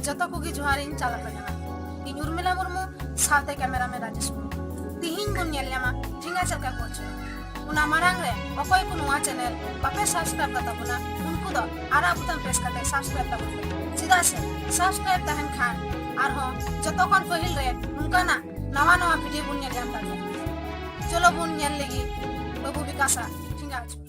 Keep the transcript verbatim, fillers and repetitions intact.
ᱡᱚᱛᱚ ᱠᱚᱜᱮ ᱡᱚᱦᱟᱨ ᱤᱧ ᱪᱟᱞ ᱟᱯᱮ ᱠᱟᱱᱟ᱾ ᱤᱧ ᱩᱨᱢᱤᱞᱟ ᱢᱩᱨᱢᱩ ᱥᱟᱶᱛᱮ cameraman ᱨᱟᱡᱮᱥ ᱢᱩᱨᱢᱩ᱾ ᱛᱤᱦᱤᱧ ᱵᱚᱱ ᱧᱮᱞ ᱧᱟᱢᱟ ᱴᱷᱮᱸᱜᱟ ᱪᱮᱫ ᱞᱮᱠᱟ ᱠᱚ ᱚᱪᱚᱜᱟ᱾ ᱚᱱᱟ ᱢᱟᱲᱟᱝ ᱨᱮ ᱚᱠᱚᱭ ᱠᱚ ᱱᱚᱣᱟ channel ᱵᱟᱯᱮ subscribe ᱠᱟᱫ ᱛᱟᱵᱚᱱᱟ, ᱩᱱᱠᱩ ᱫᱚ ᱟᱨᱟᱜ ᱵᱩᱛᱟᱢ press ᱠᱟᱛᱮ subscribe ᱛᱟᱵᱚᱱ ᱯᱮ, ᱪᱮᱫᱟᱜ ᱥᱮ subscribe ᱛᱟᱦᱮᱱ ᱠᱷᱟᱱ ᱟᱨᱦᱚᱸ ᱡᱚᱛᱚ ᱠᱷᱚᱱ ᱯᱟᱹᱦᱤᱞ ᱨᱮ ᱱᱚᱝᱠᱟᱱᱟᱜ ᱱᱟᱣᱟ ᱱᱟᱣᱟ video ᱵᱚᱱ ᱧᱮᱞ ᱧᱟᱢ ᱫᱟᱲᱮᱭᱟᱜᱼᱟ᱾ ᱪᱚᱞᱚ ᱵᱚᱱ ᱧᱮᱞ ᱞᱮᱜᱮ ᱵᱟᱹᱵᱩ ᱵᱤᱠᱟᱥᱟᱜ ᱴᱷᱮᱸᱜᱟ ᱚᱪᱚᱜ᱾